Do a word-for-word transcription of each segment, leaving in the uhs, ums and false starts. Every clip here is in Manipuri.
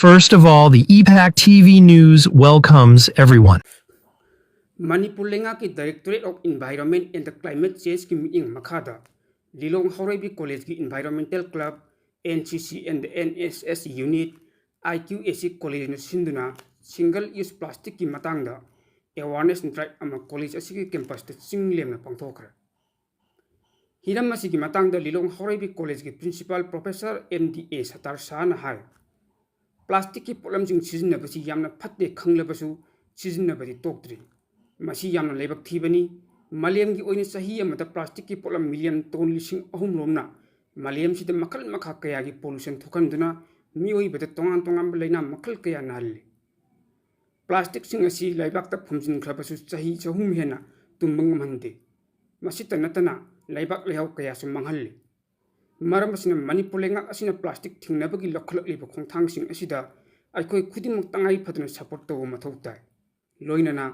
First of all, the E PAC T V News welcomes everyone. Manipur ꯂꯩꯉꯥꯛꯀꯤ Directorate of Environment and Climate Changeꯀꯤ ꯃꯤꯠꯌꯦꯡ ꯃꯈꯥꯗ ꯂꯤꯂꯣꯡ Haoreibi Collegeꯀꯤ Environmental Club, N C C and N S S Unit, I Q A C Collegeꯅ ꯁꯤꯟꯗꯨꯅ single use plasticꯀꯤ ꯃꯇꯥꯡꯗ awareness drive ꯑꯃ college ꯑꯁꯤꯒꯤ campusꯇ ꯆꯤꯡ ꯂꯦꯝꯅ ꯄꯥꯡꯊꯣꯛꯈ꯭ꯔꯦ꯫ ꯍꯤꯔꯝ ꯑꯁꯤꯒꯤ ꯃꯇꯥꯡꯗ ꯂꯤꯂꯣꯡ ꯍꯥꯎꯔꯩꯕꯤ Collegeꯀꯤ Principal Professor M D A Sattar ꯁꯍꯥꯅ ꯍꯥꯏ, plasticꯀꯤ ꯄꯣꯠꯂꯝꯁꯤꯡ ꯁꯤꯖꯤꯟꯅꯕꯁꯤ ꯌꯥꯝꯅ ꯐꯠꯇꯦ ꯈꯪꯂꯕꯁꯨ ꯁꯤꯖꯤꯟꯅꯕꯗꯤ ꯇꯣꯛꯇ꯭ꯔꯤ꯫ ꯃꯁꯤ ꯌꯥꯝꯅ ꯂꯥꯏꯕꯛ ꯊꯤꯕꯅꯤ꯫ ꯃꯥꯂꯦꯝꯒꯤ ꯑꯣꯏꯅ ꯆꯍꯤ ꯑꯃꯗ plasticꯀꯤ ꯄꯣꯠꯂꯝ million ton ꯂꯤꯁꯤꯡ ꯑꯍꯨꯝ ꯔꯣꯝꯅ ꯃꯥꯂꯦꯝꯁꯤꯗ ꯃꯈꯜ ꯃꯈꯥ ꯀꯌꯥꯒꯤ pollution ꯊꯣꯛꯍꯟꯗꯨꯅ ꯃꯤꯑꯣꯏꯕꯗ ꯇꯣꯉꯥꯟ ꯇꯣꯉꯥꯟꯕ ꯂꯥꯏꯅꯥ ꯃꯈꯜ ꯀꯌꯥ ꯅꯥꯍꯜꯂꯤ꯫ Plasticꯁꯤꯡ ꯑꯁꯤ ꯂꯩꯕꯥꯛꯇ ꯐꯨꯝꯖꯤꯟꯈ꯭ꯔꯕꯁꯨ ꯆꯍꯤ ꯆꯍꯨꯝ ꯍꯦꯟꯅ ꯇꯨꯝꯕ ꯉꯝꯍꯟꯗꯦ꯫ ꯃꯁꯤꯇ ꯅꯠꯇꯅ ꯂꯩꯕꯥꯛ ꯂꯩꯍꯥꯎ ꯀꯌꯥꯁꯨ ꯃꯥꯡꯍꯜꯂꯤ꯫ ꯃꯔꯝ ꯑꯁꯤꯅ ꯃꯅꯤꯄꯨꯔ ꯂꯩꯉꯥꯛ ꯑꯁꯤꯅ plastic ꯊꯤꯡꯅꯕꯒꯤ ꯂꯧꯈꯠꯂꯛꯂꯤꯕ ꯈꯣꯡꯊꯥꯡꯁꯤꯡ ꯑꯁꯤꯗ ꯑꯩꯈꯣꯏ ꯈꯨꯗꯤꯡꯃꯛ ꯇꯉꯥꯏ ꯐꯗꯅ support ꯇꯧꯕ ꯃꯊꯧ ꯇꯥꯏ꯫ ꯂꯣꯏꯅꯅ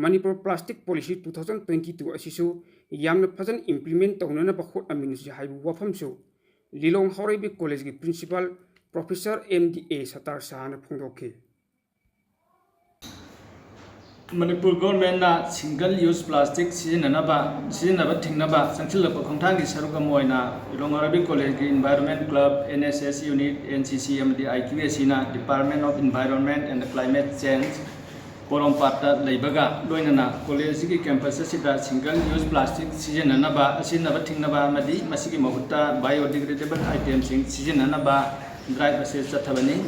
Manipur plastic policy two thousand twenty two ꯑꯁꯤꯁꯨ ꯌꯥꯝꯅ ꯐꯖꯅ implement ꯇꯧꯅꯅꯕ ꯍꯣꯠꯅꯃꯤꯟꯅꯁꯤ ꯍꯥꯏꯕ ꯋꯥꯐꯝꯁꯨ ꯂꯤꯂꯣꯡ ꯍꯥꯎꯔꯩꯕꯤ Collegeꯀꯤ Principal Professor M D A Sattar ꯁꯍꯥꯅ ꯐꯣꯡꯗꯣꯛꯈꯤ꯫ ꯃꯅꯤꯄꯨꯔ ꯒꯣꯔꯃꯦꯟꯅ single use plastic ꯁꯤꯖꯤꯟꯅꯅꯕ, ꯁꯤꯖꯤꯟꯅꯕ ꯊꯤꯡꯅꯕ ꯆꯪꯁꯤꯜꯂꯛꯄ ꯈꯣꯡꯊꯥꯡꯒꯤ ꯁꯔꯨꯛ ꯑꯃ ꯑꯣꯏꯅ ꯂꯤꯂꯣꯡ Haoreibi Collegeꯀꯤ Environment Club, N S S Unit, N C C ꯑꯃꯗꯤ I Q A Cꯅ Department of Environment and Climate Change, ꯄꯣꯔꯣꯝꯄꯥꯠꯇ ꯂꯩꯕꯒ ꯂꯣꯏꯅꯅ college ꯑꯁꯤꯒꯤ campus ꯑꯁꯤꯗ single use plastic ꯁꯤꯖꯤꯟꯅꯅꯕ, ꯁꯤꯖꯤꯟꯅꯕ ꯊꯤꯡꯅꯕ ꯑꯃꯗꯤ ꯃꯁꯤꯒꯤ ꯃꯍꯨꯠꯇ biodegradable itemꯁꯤꯡ ꯁꯤꯖꯤꯟꯅꯅꯕ drive ꯑꯁꯤ ꯆꯠꯊꯕꯅꯤ꯫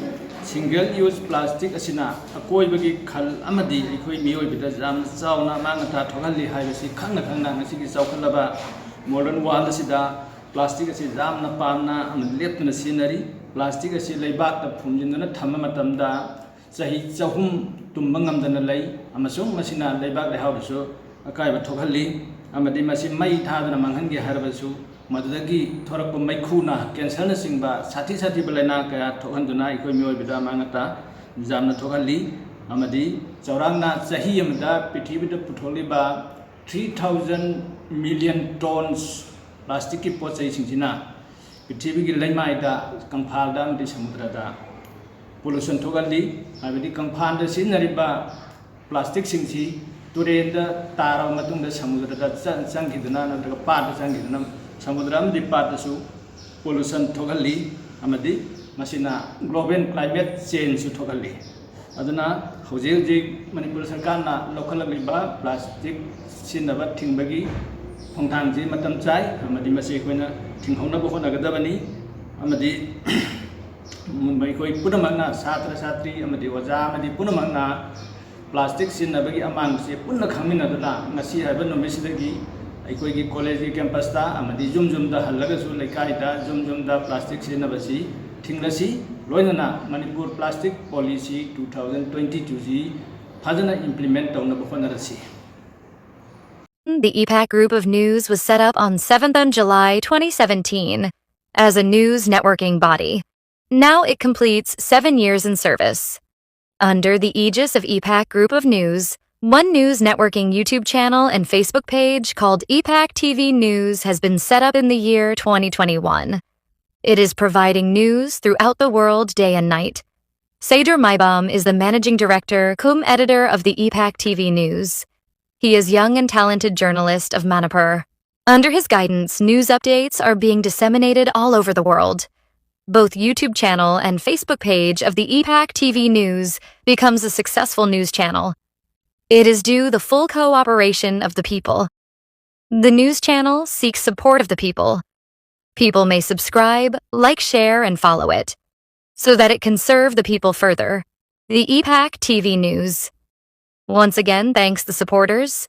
Single use plastic ꯑꯁꯤꯅ ꯑꯀꯣꯏꯕꯒꯤ ꯈꯜ ꯑꯃꯗꯤ ꯑꯩꯈꯣꯏ ꯃꯤꯑꯣꯏꯕꯗ ꯌꯥꯝꯅ ꯆꯥꯎꯅ ꯑꯃꯥꯡ ꯑꯇꯥ ꯊꯣꯛꯍꯜꯂꯤ ꯍꯥꯏꯕꯁꯤ ꯈꯪꯅ ꯈꯪꯅ ꯉꯁꯤꯒꯤ ꯆꯥꯎꯈꯠꯂꯕ modern world ꯑꯁꯤꯗ plastic ꯑꯁꯤ ꯌꯥꯝꯅ ꯄꯥꯝꯅ ꯑꯃꯗꯤ ꯂꯦꯞꯇꯅ ꯁꯤꯖꯤꯟꯅꯔꯤ꯫ Plastic ꯑꯁꯤ ꯂꯩꯕꯥꯛꯇ ꯐꯨꯝꯖꯤꯟꯗꯨꯅ ꯊꯝꯕ ꯃꯇꯝꯗ ꯆꯍꯤ ꯆꯍꯨꯝ ꯇꯨꯝꯕ ꯉꯝꯗꯅ ꯂꯩ ꯑꯃꯁꯨꯡ ꯃꯁꯤꯅ ꯂꯩꯕꯥꯛ ꯂꯩꯍꯥꯎꯗꯁꯨ ꯑꯀꯥꯏꯕ ꯊꯣꯛꯍꯜꯂꯤ ꯑꯃꯗꯤ ꯃꯁꯤ ꯃꯩ ꯊꯥꯗꯨꯅ ꯃꯥꯡꯍꯟꯒꯦ ꯍꯥꯏꯔꯕꯁꯨ ꯃꯗꯨꯗꯒꯤ ꯊꯣꯔꯛꯄ ꯃꯩꯈꯨꯅ cancerꯅꯆꯤꯡꯕ ꯁꯥꯊꯤ ꯁꯥꯊꯤꯕ ꯂꯥꯏꯅꯥ ꯀꯌꯥ ꯊꯣꯛꯍꯟꯗꯨꯅ ꯑꯩꯈꯣꯏ ꯃꯤꯑꯣꯏꯕꯗ ꯑꯃꯥꯡ ꯑꯇꯥ ꯌꯥꯝꯅ ꯊꯣꯛꯍꯜꯂꯤ꯫ ꯑꯃꯗꯤ ꯆꯥꯎꯔꯥꯛꯅ ꯆꯍꯤ ꯑꯃꯗ ꯄ꯭ꯔꯤꯊꯤꯕꯤꯗ ꯄꯨꯊꯣꯛꯂꯤꯕ three thousand million tons plasticꯀꯤ ꯄꯣꯠ ꯆꯩꯁꯤꯡꯁꯤꯅ ꯄ꯭ꯔꯤꯊꯤꯕꯤꯒꯤ ꯂꯩꯃꯥꯏꯗ, ꯀꯪꯐꯥꯜꯗ ꯑꯃꯗꯤ ꯁꯃꯨꯗ꯭ꯔꯗ ꯄꯣꯂꯨꯁꯟ ꯊꯣꯛꯍꯜꯂꯤ꯫ ꯍꯥꯏꯕꯗꯤ ꯀꯪꯐꯥꯟꯗ ꯁꯤꯖꯤꯟꯅꯔꯤꯕ ꯄ꯭ꯂꯥꯁꯇꯤꯛꯁꯤꯡꯁꯤ ꯇꯨꯔꯦꯟꯗ ꯇꯥꯔꯕ ꯃꯇꯨꯡꯗ ꯁꯃꯨꯗ꯭ꯔꯗ ꯆꯪꯈꯤꯗꯨꯅ ꯅꯠꯇ꯭ꯔꯒ ꯄꯥꯠꯇ ꯆꯪꯈꯤꯗꯨꯅ ꯁꯃꯨꯗ꯭ꯔ ꯑꯃꯗꯤ ꯄꯥꯠꯇꯁꯨ ꯄꯣꯂꯨꯁꯟ ꯊꯣꯛꯍꯜꯂꯤ꯫ ꯑꯃꯗꯤ ꯃꯁꯤꯅ ꯒ꯭ꯂꯣꯕꯦꯜ ꯀ꯭ꯂꯥꯏꯃꯦꯠ ꯆꯦꯟꯖꯁꯨ ꯊꯣꯛꯍꯜꯂꯤ꯫ ꯑꯗꯨꯅ ꯍꯧꯖꯤꯛ ꯍꯧꯖꯤꯛ ꯃꯅꯤꯄꯨꯔ ꯁꯔꯀꯥꯔꯅ ꯂꯧꯈꯠꯂꯛꯂꯤꯕ ꯄ꯭ꯂꯥꯁꯇꯤꯛ ꯁꯤꯖꯤꯟꯅꯕ ꯊꯤꯡꯕꯒꯤ ꯈꯣꯡꯊꯥꯡꯁꯤ ꯃꯇꯝ ꯆꯥꯏ꯫ ꯑꯃꯗꯤ ꯃꯁꯤ ꯑꯩꯈꯣꯏꯅ ꯊꯤꯡꯍꯧꯅꯕ ꯍꯣꯠꯅꯒꯗꯕꯅꯤ꯫ ꯑꯃꯗꯤ ꯑꯩꯈꯣꯏ ꯄꯨꯝꯅꯃꯛꯅ, ꯁꯥꯇ꯭ꯔ ꯁꯥꯇ꯭ꯔꯤ ꯑꯃꯗꯤ ꯑꯣꯖꯥ ꯑꯃꯗꯤ ꯄꯨꯝꯅꯃꯛꯅ ꯄ꯭ꯂꯥꯁꯇꯤꯛ ꯁꯤꯖꯤꯟꯅꯕꯒꯤ ꯑꯃꯥꯡꯕꯁꯤ ꯄꯨꯟꯅ ꯈꯪꯃꯤꯟꯅꯗꯨꯅ ꯉꯁꯤ ꯍꯥꯏꯕ ꯅꯨꯃꯤꯠꯁꯤꯗꯒꯤ ꯑꯩꯈꯣꯏꯒꯤ ꯀꯣꯂꯦꯖꯀꯤ ꯀꯦꯝꯄꯁꯇ ꯑꯃꯗꯤ ꯌꯨꯝ ꯌꯨꯝꯗ ꯍꯜꯂꯒꯁꯨ ꯂꯩꯀꯥꯏꯗ ꯌꯨꯝ ꯌꯨꯝꯗ ꯄ꯭ꯂꯥꯁꯇꯤꯛ ꯁꯤꯖꯤꯟꯅꯕꯁꯤ ꯊꯤꯡꯂꯁꯤ꯫ ꯂꯣꯏꯅꯅ Manipur plastic policy two thousand twenty ꯇꯨꯁꯤ ꯐꯖꯅ ꯏꯝꯄ꯭ꯂꯤꯃꯦꯟ ꯇꯧꯅꯕ ꯍꯣꯠꯅꯔꯁꯤ꯫ The E PAC Group of News was set up on seventh of July twenty seventeen as a news networking body. Now it completes seven years in service. Under the aegis of E PAC Group of News, One News Networking YouTube channel and Facebook page called E PAC T V News has been set up in the year twenty twenty-one. It is providing news throughout the world day and night. Seydur Maibam is the managing director cum editor of the E PAC T V News. He is young and talented journalist of Manipur. Under his guidance, news updates are being disseminated all over the world. Both YouTube channel and Facebook page of the E PAC T V News becomes a successful news channel. It is due the full cooperation of the people. The news channel seeks support of the people. People may subscribe, like, share, and follow it so that it can serve the people further. The E PAC T V News once again thanks the supporters,